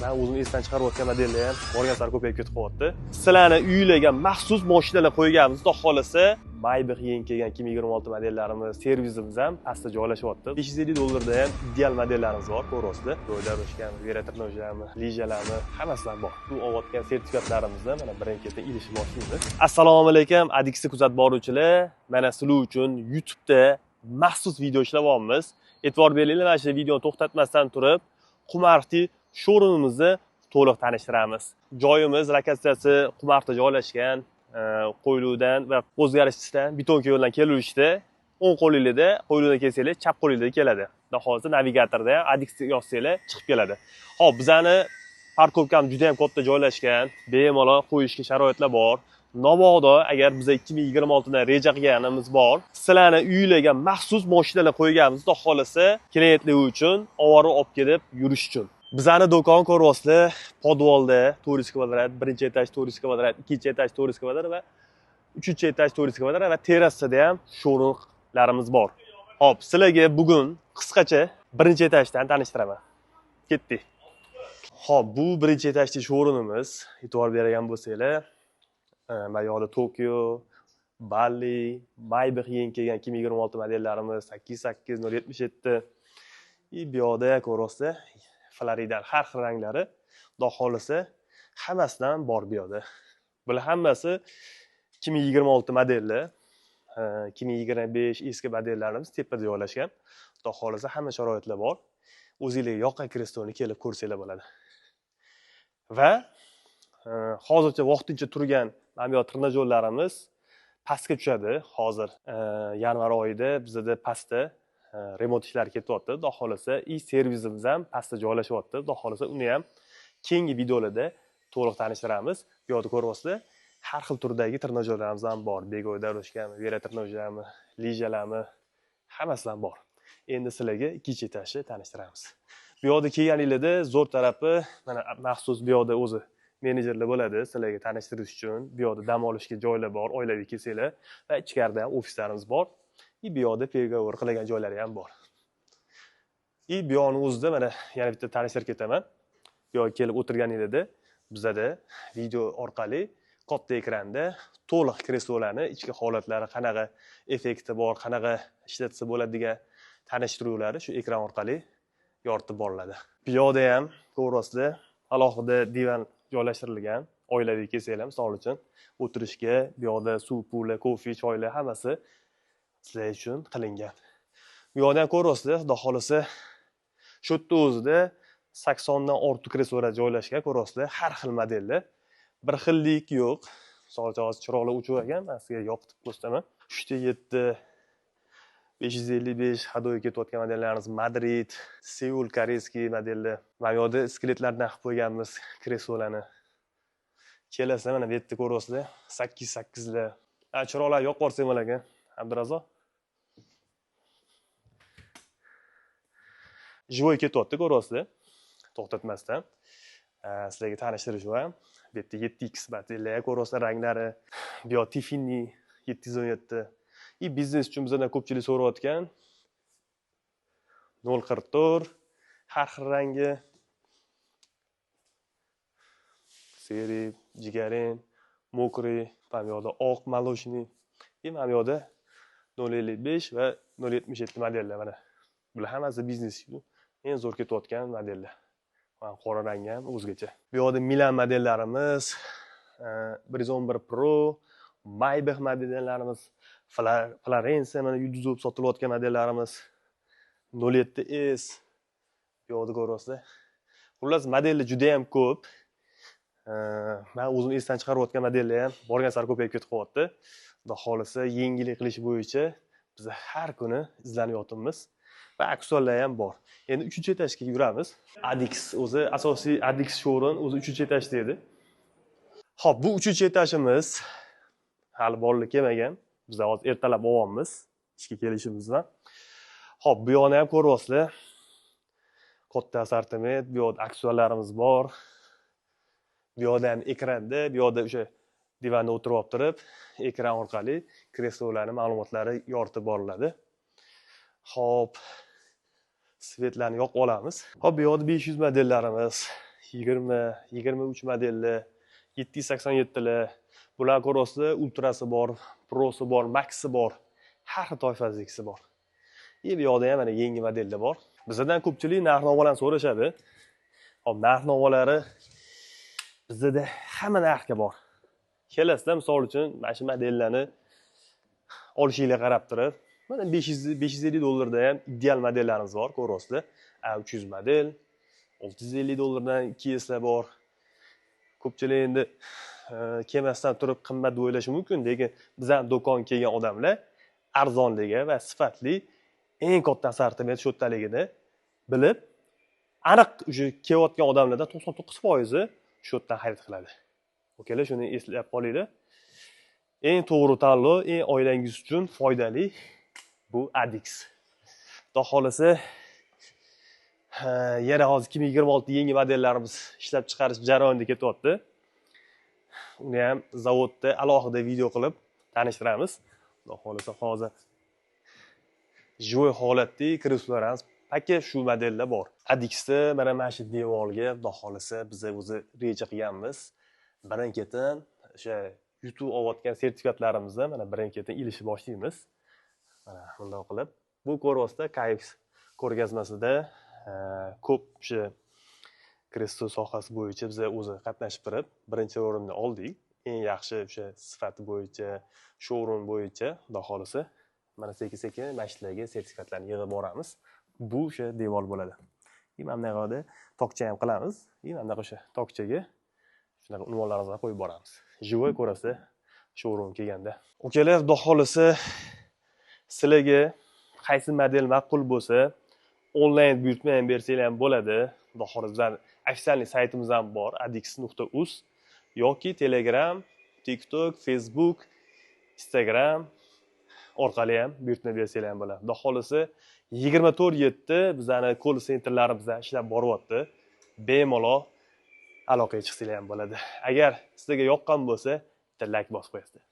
Man o'zim esdan chiqarayotgan modellar ham borgan sari ko'payib ketib qolyapti. Sizlarni uylarga maxsus mashinalar qo'yganmiz. Xudo xohlasa, Maybach yangi kelgan 2026 modellarimiz, servisimiz ham pastda joylashyapti. 550 dollarda ham ideal modellarimiz bor, ko'ryapsizlar. Дорожками, велотренажёрmi, lijalarmi, hammasidan bor. Bu olayotgan sertifikatlarimizni mana birin-ketin ilishib boshlaymiz. Assalomu alaykum, Adixni kuzatib boruvchilar. Mana sizlar uchun YouTube'da maxsus video ishlayapmiz. E'tibor beringlar, mana shu videoni to'xtatmasdan turib, Qumarti showroomimizni to'liq tanishtiramiz. Joyimiz lokatsiyasi Qumartda joylashgan, Qo'yliqdan va o'zgarishdan Betonka yo'ldan keluvishda o'ng qo'lingizda, Qo'yliqdan kelsanglar, chap qo'lingizda keladi. Xudo xohlasa, navigatorda ham Adix yozsanglar chiqib keladi. Xo'p, bizani парковка miz juda ham katta joylashgan, bemalol qo'yishga sharoitlar bor. Mabodo agar biz 2026 dan reja qilganimiz bor, sizlarni uylarga maxsus mashinalar qo'yganmiz, xudo xohlasa, klientlar uchun oborib olib kelib yurish uchun. Bizani do'kon ko'ryapsizlar, подвал da 400 kvadrat, birinchi etaj 400 kvadrat, ikkinchi etaj 400 kvadrat va uchinchi etaj 400 kvadrat va terrasada ham showroomlarimiz bor. Xo'p, sizlarga bugun qisqacha birinchi etajdan tanishtiraman. Ketdik. Xo'p, bu birinchi etajli showroomimiz. E'tibor bergan bo'lsanglar, mana yoqda Tokyo, Bali, Maybach yangi kelgan 2026 modellarimiz 88 077. И bu yoqda ko'ryapsizlar, Florida har xil ranglari. Xudo xohlasa, hammasidan bor bu yoqda. Bular hammasi 2026 modelli. 2025 eski modellarimiz tepada joylashgan. Xudo xohlasa, hamma sharoitlar bor. O'zinglarga yoqqan kresloni kelib ko'rsanglar bo'ladi. Va hozircha vaqtincha turgan mana bu yoq trenajyorlarimiz pastga tushadi. Hozir yanvar oyida bizada pastda remont ishlari ketyapti. Xudo xohlasa, и servisimiz ham pastda joylashyapti. Xudo xohlasa, uni ham keyingi videolarda to'liq tanishtiramiz. Bu yoqda ko'ryapsizlar, har xil turdagi trenajyorlarimiz ham bor. Беговой дорожка mi, велотренажёр mi, lijalarmi, hammasidan bor. Endi sizlarga ikkinchi etajni tanishtiramiz. Bu yoqda kelganinglarda zo'r tarafi, mana maxsus bu yoqda o'zi menejerlar bo'ladi sizlarga tanishtirish uchun. Bu yoqda dam olishga joylar bor, oilaviy kelsanglar, va ichkarida ham ofislarimiz bor. И bu yoqda переговор qiladigan joylari ham bor. И bu yoqni o'zida mana yana bitta tanishtirib ketaman. Bu yoqqa kelib o'tirganinglarda bizada video orqali katta ekranda to'liq kreslolarni ichki holatlari, qanaqa effekti bor, qanaqa ishlatsa bo'ladi degan tanishtiruvlari shu ekran orqali yoritib boriladi. Bu yoqda ham ko'ryapsizlar, alohida divan joylashtirilgan. Oilaviy kelsanglar, misol uchun, o'tirishga bu yoqda suv, puli, kofe, choylar hammasi sizlar uchun qilingan. Bu yoqda ham ko'ryapsizlar, xudo xohlasa, shu yerda o'zida 80 dan ortiq kreslolar joylashgan, ko'ryapsizlar, har xil modelda. Bir xillik yo'q. Misol uchun, hozir chiroqlar o'chib olgan, man sizga yoqitib ko'rsataman. 3 7 555 ходовой ketayotgan modellarimiz, Madrid, Seul корейский modelli. Mana bu yoqda skeletlardan qilib qo'yganmiz kreslolarni. Kelasizlar, mana bu yerda ko'ryapsizlar, 8 8lar. Ha, chiroqlar yoqib yuborsak bo'lar ekan, Abdurazzoq. Живой ketyapti, ko'ryapsizlar. To'xtatmasdan. Sizlarga tanishtirish ham. Bu yerda 7X modellar ko'ryapsizlar ranglari. Bu yoq Tiffany 717. И biznes uchun bizdan ko'pchilik so'rayotgan 044 har xil rangi. Seri, jigarin, mokri, mana bu yoqda oq молочный. И mana bu yoqda 0.55 va 0.77 modellar mana. Bular hammasi biznes eng zo'r ketayotgan modellar. Mana qora rangi ham o'zgacha. Bu yoqda Milan modellarimiz, 111 Pro, Maybach modellarimiz, Florensiya mana yulduz bo'lib sotilayotgan modellarimiz, 07S bu yoqda ko'ryapsizlar. Xullas, modellar juda ham ko'p. Men o'zim esdan chiqarayotgan modellar ham borgan sari ko'payib ketib qolyapti. Xudo xohlasa, yengillik qilish bo'yicha biz har kuni izlanib yotibmiz. Va aksuallar ham bor. Endi 3-etajga yuramiz. Adix o'zi asosiy Adix showroom o'zi 3-etajda edi. Xo'p, bu 3-etajimiz hali bolalar kelmagan. Biz hozir ertalab olyapmiz ishga kelishimizdan. Xo'p, bu yoqni ham ko'ryapsizlar. Katta assortiment, bu yoqda aksuallarimiz bor. Bu yoqda ham ekranda, bu yoqda o'sha divanda o'tirib olib turib, ekran orqali kreslolarning ma'lumotlari yoritib boriladi. Xo'p, svetlarni yoqib olamiz. Xo'p, bu yoqda 500 modellarimiz, 20 23 modelli, 787lar. Bular ko'ryapsizlar, ultrasi bor, prosi bor, maxi bor, har xil toifasidagisi bor. И bu yoqda ham mana yangi modelda bor. Bizdan ko'pchilik narx navolarni so'rashadi. Hop, narx navolari bizada hamma narxga bor. Kelasizda, misol uchun, mana shu modellarni olishinglar qarab turib, mana 500, 550 dollarda ham ideal modellarimiz bor, ko'ryapsizlar. A 300 model, 650 dollardan 2 Slar bor. Ko'pchilik endi kelmasdan turib qimmat deb o'ylashi mumkin, lekin bizani do'konga kelgan odamlar arzonligi va sifatli, eng katta assortiment shu yerdaligini bilib, aniq уже kelayotgan odamlardan 99%i shu yerdan xarid qiladi. Okalar, shuni eslab qolinglar. Eng to'g'ri tanlov, eng oilangiz uchun foydali bu Adix. Xudo xohlasa, yana hozir 2026 yangi modellarimiz ishlab chiqarish jarayonida ketyapti. Uni ham zavodda alohida video qilib tanishtiramiz. Xudo xohlasa, hozir живой holatda kreslolarimiz пока shu modelda bor. Adixda mana shu devorga, xudo xohlasa, biz o'zi reja qilganmiz. Birin ketin o'sha yutuq olayotgan sertifikatlarimizni mana birin ketin ilishni boshlaymiz. Mana bundoq qilib. Bu ko'ryapsizlar, KAIX ko'rgazmasida ko'p o'sha kreslo sohasi bo'yicha biz o'zi qatnashib turib, birinchi o'rinni oldik. Eng yaxshi o'sha sifati bo'yicha, showroom bo'yicha, xudo xohlasa, mana sekin-sekin mana shularga sertifikatlarni yig'ib boramiz. Bu o'sha devor bo'ladi. И mana bunaqa tokcha ham qilamiz. И mana bunaqa o'sha tokchaga shunaqa unvonlarimizni qo'yib boramiz. Живой ko'rasiz showroom kelganda. Ukalar, xudo xohlasa, sizlarga qaysi model ma'qul bo'lsa, onlayn buyurtma ham bersanglar ham bo'ladi. Xudo xohlasa, bizani официальный saytimiz ham bor, adix.uz yoki Telegram, TikTok, Facebook, Instagram orqali ham buyurtma bersanglar ham bo'ladi. Xudo xohlasa, 24/7 bizani call centerlarimizda ishlab boryapti. Bemalol aloqaga chiqsanglar ham bo'ladi. Agar sizlarga yoqqan bo'lsa, bitta like bosib qo'yasizlar.